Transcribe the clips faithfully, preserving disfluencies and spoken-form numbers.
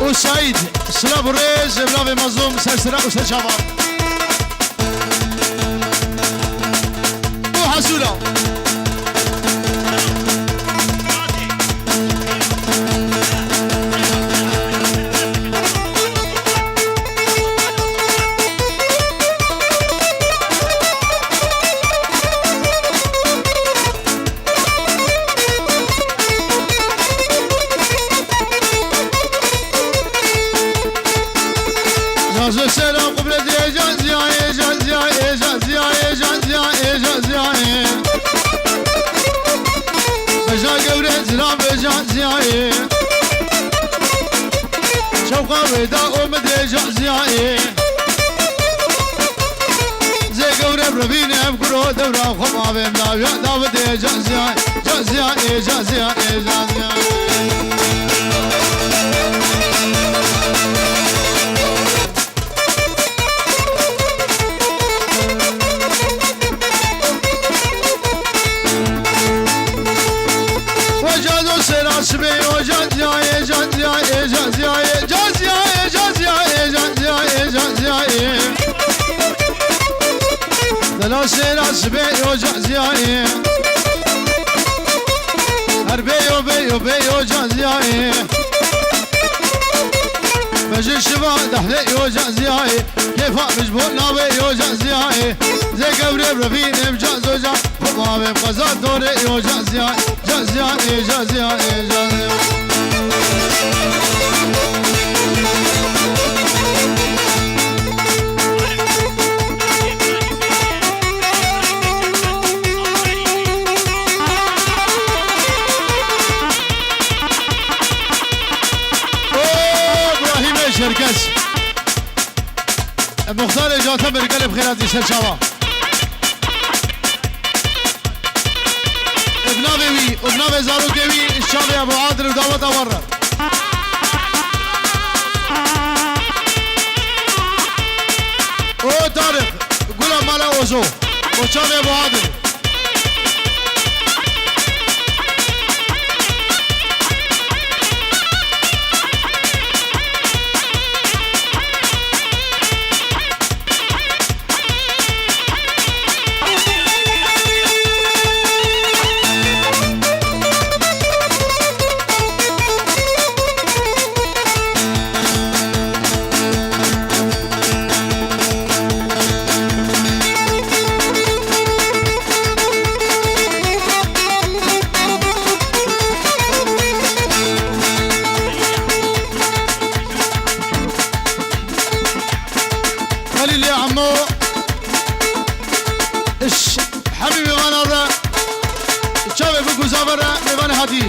û Seîd, silav û rêz, evlavê mezlûm, ser sera û ser çava. Û Hesûla. Zazo selam qubletê, Caziyayê, Caziyayê, Caziyayê, Caziyayê, Caziyayê. Beja gewre zilam be Caziyayê. Çewqa wê da omidê Caziyayê. Zê gewre bi revîne em kuro dewra xwe bavên da ya Dawidê Caziyayê, Caziyayê, Caziyayê, Caziyayê. Ocazo sera sibê, ocaziyaye, caziyaye, caziyaye, caziyaye, caziyaye, caziyaye, caziyaye. Dela sera sibê, ocaziyaye. Her bê yo, bê yo, bê yo, caziyaye. Bejê şiva dehlê yo, caziyaye. Kêfa min ji bo navê yo, caziyaye. Zê gewrê revînê, cazo ca. Xwebavê qeza torê yo, caziya, caziya, ê, caziya, ê, caziya. O Brahîmê Çerkes. Muxtarê Catemir, gelê bi xêr hatî ser çava. Bi navê wî û bi navê zarokê wî çavê Ebû Adil û daweta wan re. O Tariq, gula mala Ozo. O çavê Ebû Adil. Xelîlê Emo, iş hemî mêvanan re çavê bi guza ve re mêvanê hatî.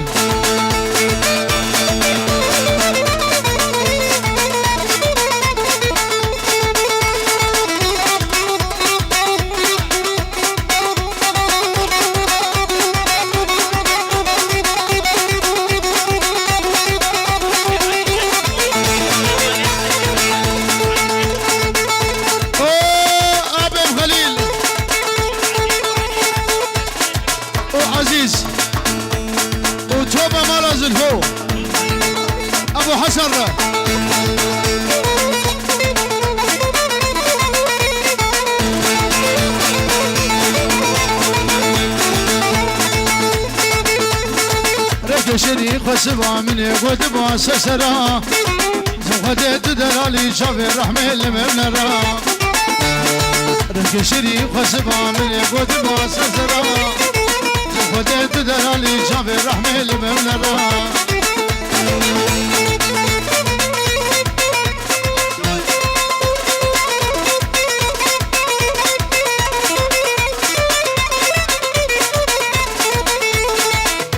O Abê Xelîl û Ezîz û topa mala Zilfo. Ebû Hesen re. Reke şerî xwe siba min ê gotiba sesera. Ji Xwedê tu delalî çavê rehmê li mevlera. Reke şerî xwe siba min ê gotiba sesera. Ji Xwedê tu delalî çavê rehmê li mevlera.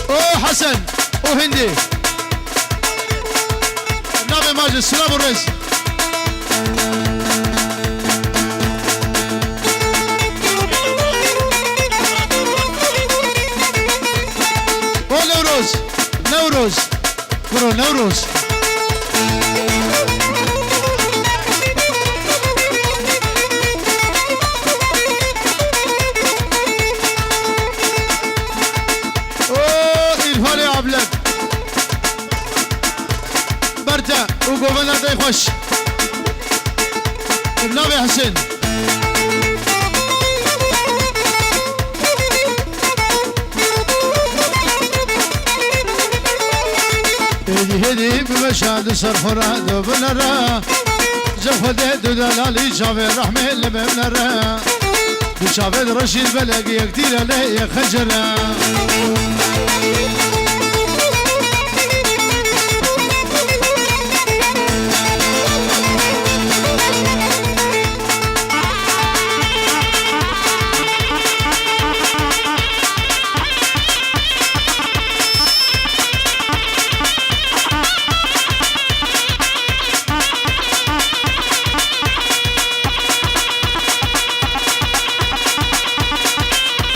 O Hesen, o Hindê. Navê ma ji silav û rêz. O Newroz, Newroz. Kuro Newroz. O Îrfanê Ablek. Te û govenda te xweş. Bi navê Hisên. Hêdî hêdî bimeşe di ser xwe re, do binere. Ji Xwedê du delalî çavê rehmê li me binere. Du çavê direşîn belek yek tîre lê yek xencere.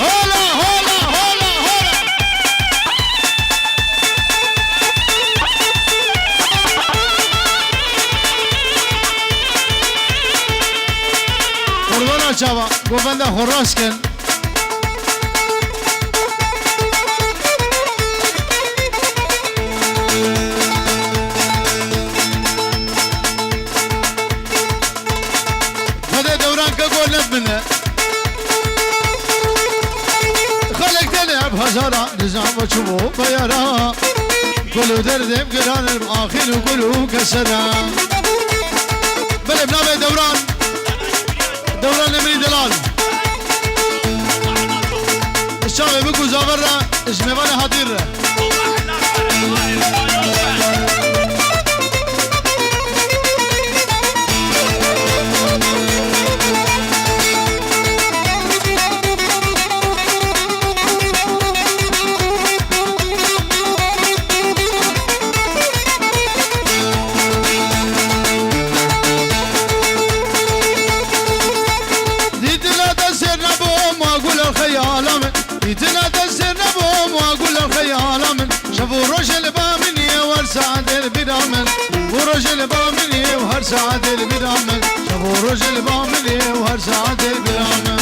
Hola, hola, hola, hola. Qurbana çava, govenda xwe rast kin. Xwedê dewran ke gol nebine. Xelek tenê ev hezara, nizam ve çubu beyara. Gul û derdêm giran in, axîl û gul û kesera. Belê, bi navê Dewran. Dewran Emrî Delal. Çavê bik û zaver re, ji mêvanê hatîr re. Dîtina te sêr nebû, ma gula xeyala min. Dîtina te sêr nebû, ma gula xeyala min. Şev û rojê li ba min yê û her saetê li bîra min. Û rojê li ba min yê û her saetê li bîra min. Şev û rojê li ba min yê û her saetê li bîra min.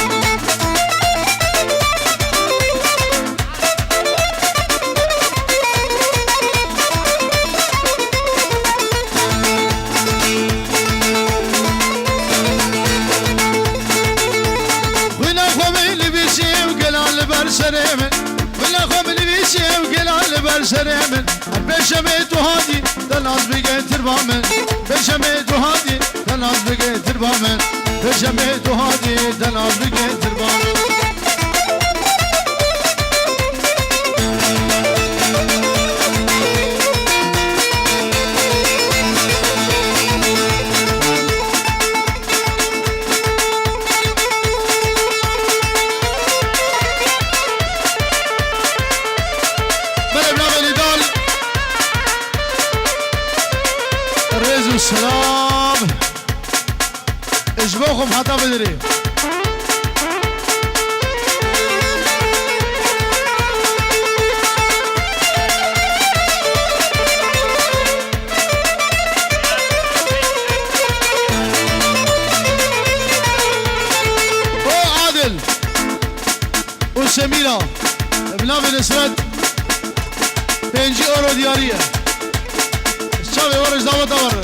Xwîna xwe min nivîsî û gela li ber serê min. Xwîna xwe min nivîsî û gela li ber serê min. Her pêşemê tu hatî, te nas bike tirba min. Pêşemê tu hatî, te nas bike tirba min. Pêşemê tu hatî, te nas bike tirba min. Belê, bravê Nîdal. Rêz û selam. Ji bo xwe heta bidirê. O Adil û Semîra, bi navê Nisret, pêncî euro diyarî ye. Çavê we re ji daweta we re.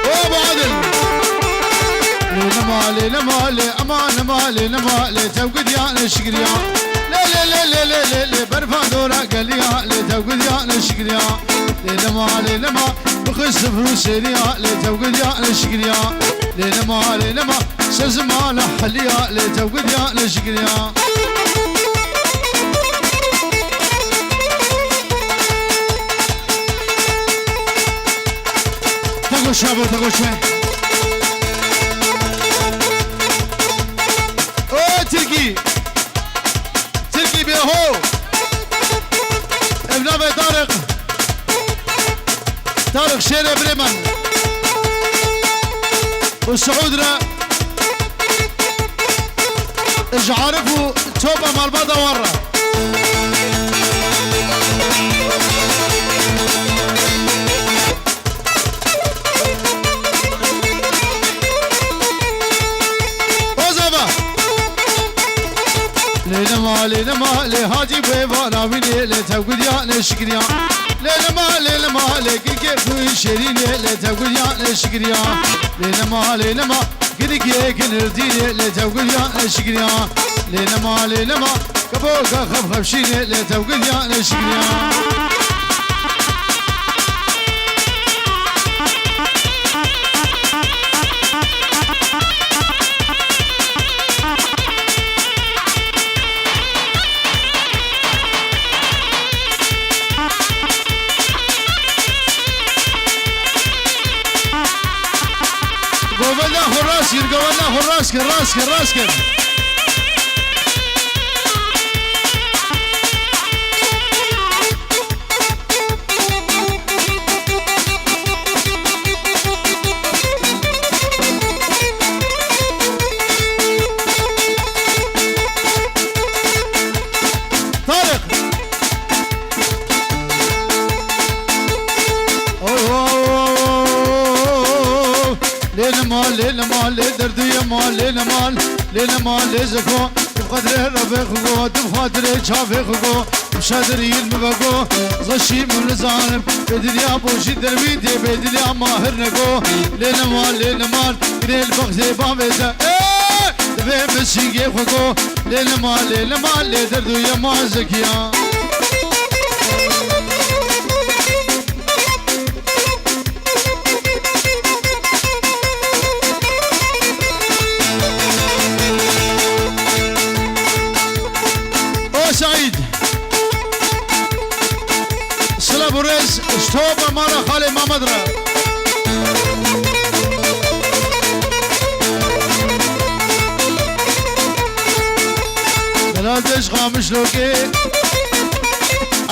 Baba Adil. Lê nema, lê nema, lê ema nema, lê nema, lê tew gidiya, lê şikiriya. Lê, lê, lê, berfa dora geliya, lê tew gidiya, lê şikiriya. Lê nema, lê nema, bixwe sifir û sêriya, lê tew gidiya, lê şikiriya. Lê nema, lê nema, sezimana heliya, lê tew gidiya, lê şikiriya. Te goş be, te goş be. O Tirkî. Tirkî bê ho. Ev navê Tarık. Tarık Şêrê Bremen. û Siûd re, ji Arif û topa malbata wan re. Ozava. Lê nema, lê nema, lê hacî bê vana wînê, lê tewgiriya, lê şikiriya. Lê nema, lê nema, lê girgê xwî şêrînê, lê tewgiriya, lê şikiriya. Lê nema, lê nema, girgê ginirdînê, lê tewgiriya, lê şikiriya. Lê nema, lê nema, keboka xev xevşînê, lê tewgiriya, lê şikiriya. Govenda xwe rast kir, govenda xwe rast kir, rast kir, rast kir. Tarık. Oy, oy, oy, oy. Lê nema, lê nema, lê derdû yema, lê nema, lê nema, lê zeko. Dib xatirê revê xwe go, dib xatirê çavê xwe go. Şadir yil mi vego, zeşî mi nizanim. Bê dilya bojî derwî dê, bê dilya mahir nego. Lê nema, lê nema, girê li bextê bavê te. Ê, divê min sîngê xwe go. Lê nema, lê nema, lê derdû yema zekiya. O Saîd. Silav û rêz ji topa mala xalê Mamed re. Delal dej Qamişlokê,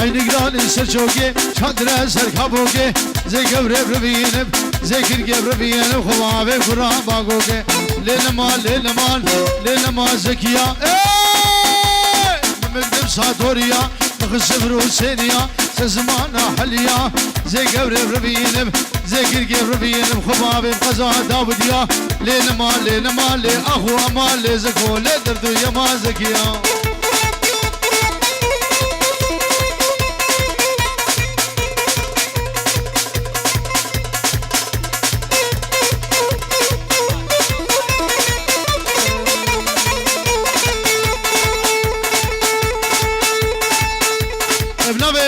Eynîgranê ser çokê, çandire ser kabokê, zê gewre rivînim, zê kirkê rivînim, xwe bavê kura bagokê. Lê nema, lê nema, lê nema zekiya. Ê! Min dim satoriya, min xisif rûsêniya, se zimana heliya, zê gewre rivînim, zê girgê rivînim, xwe bavê qeza dawidiya. Lê nema, lê nema, lê axu ema, lê zeko, lê derdû yema zekiya. Ev navê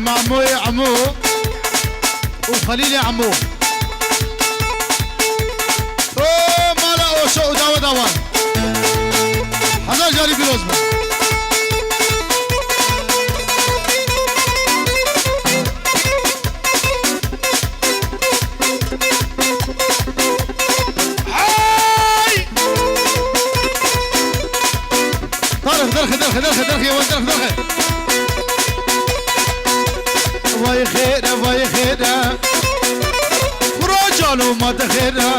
Mamoyê Emo û Xelîlê Emo. O mala Oşo û daweta wan. Hezar carî pîroz be. Hey! Tarık, derxe, derxe, derxe, derxe, yavaş derxe, derxe. Vay xêre, vay xêre. Kuro calo ma te xêre.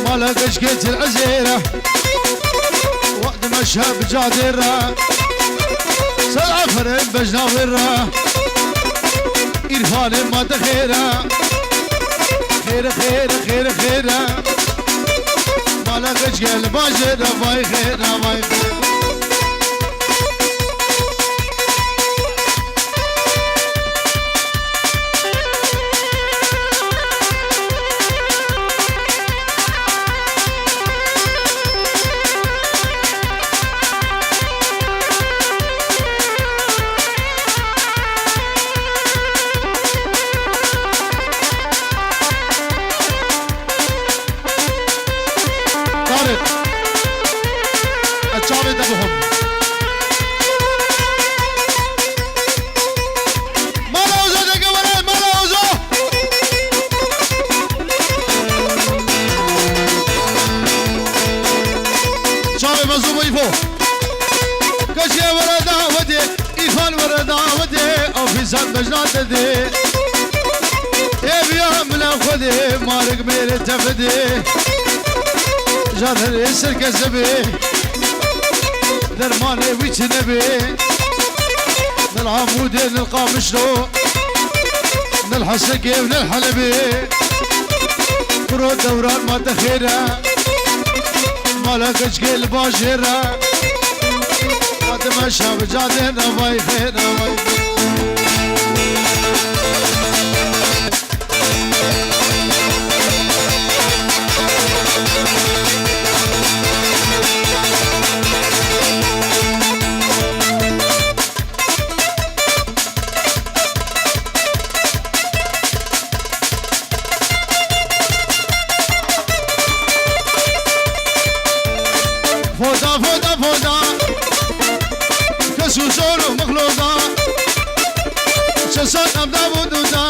Mala geç getir ezêre. Waqt meşe bi cadêre. Ser aferin bejna wêre. İrfanê ma te xêre. Xêre, xêre, xêre, xêre. Mala xeç gel bajêre, vay xêre, vay xêre. Tarık. Ez çavê te bixwim. Mala Oza deke were, mala Oza. Çavê me zû bû îfo. Keşke were dawetê, îfan were dawetê, ofîsan bejna te dê. Ê biya min a xwe Dê marik mêrê tefidê, jar herê sirke zebê, dermanê wî çi nebê. Nil Amûdê, nil Qamişlo, nil Hesekê û nil Helebê. Kuro dewran ma te xêr e, mala keçikê li bajêr e. Fatime şa bi cadê ne vay xêr e, vay xêr. Foda, foda, foda. Kes û zor û mixloda. Çesan em da bû duda.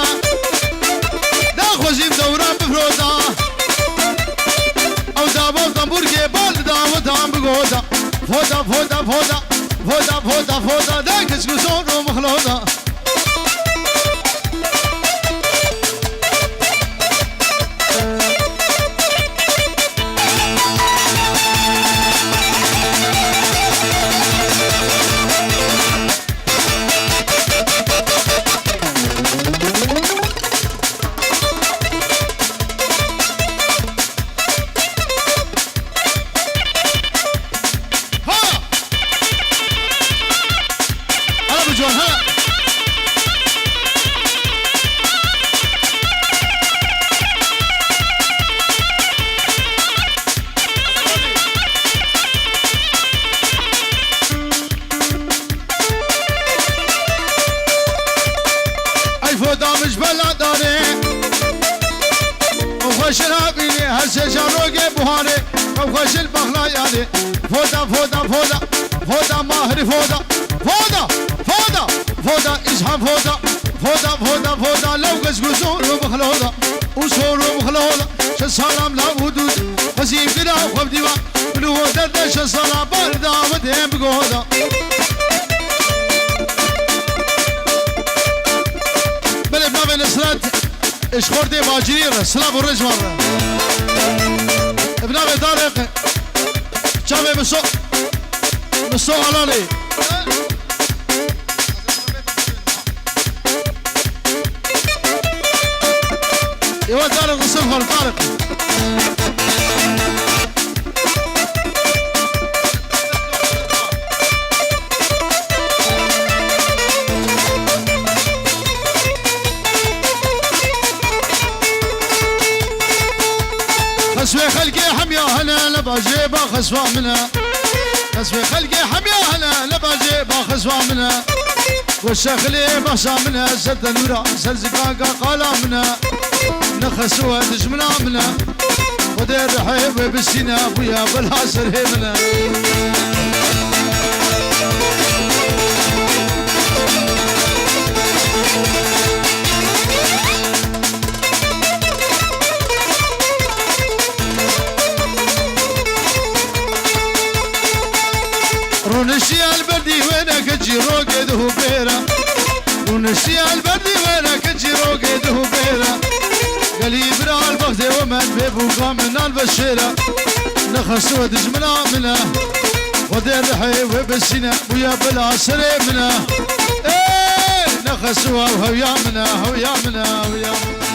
Daxwazîm dewran bifroda. Ew dava û tembûrkê bal dida û tam bigoda. Foda, foda, foda. Foda, foda, foda. De kes û zor û mixloda. Ha! Hala bi ciwan, hala. Ey foda min ji bela darê. Ew xweşin ha bînê, her sê şan rogê buharê. Ew xweşin baxla yarê. Foda, foda, foda. Foda mahirî foda. Foda, foda, foda, îzhan foda. Foda, foda, foda, lew gez guzor û bixloda. Û sor û bixloda. Çi salam la û dû. Xwezî bira xwe bi dîwa. Kulû û derde çi sala bar da ve dê bigoda. Belê bi navê Nisret. Ji xortê bacirî re, silav û rêz wan re. Bi navê Tariq, çavê Miso, Miso Alanê. Êwa Tariq, Miso xal Tariq. Xeswê xelkê hemya hene li bajê ba xeswa min e. Xeswê xelkê hemya hene li bajê ba xeswa min e. Weşexilê behsa min e, ser tenûra, ser zikaka qala min e. Ne xeswa dijmina min e. Xwedê rihê wê bisîne, bûya bela serê min e. Rûniştiye li ber dîwêneke çîrokê di hûbêra. Rûniştiye li ber dîwêneke çîrokê di hûbêra. Gelî bira li bextê we me bê bûka min nan ve şêra. Nexes we dijmina min e. Xwedê rihê wê bisîne bûye bila serê min e. Ê, nexes we hewya min e, hewya min e, hewya min e.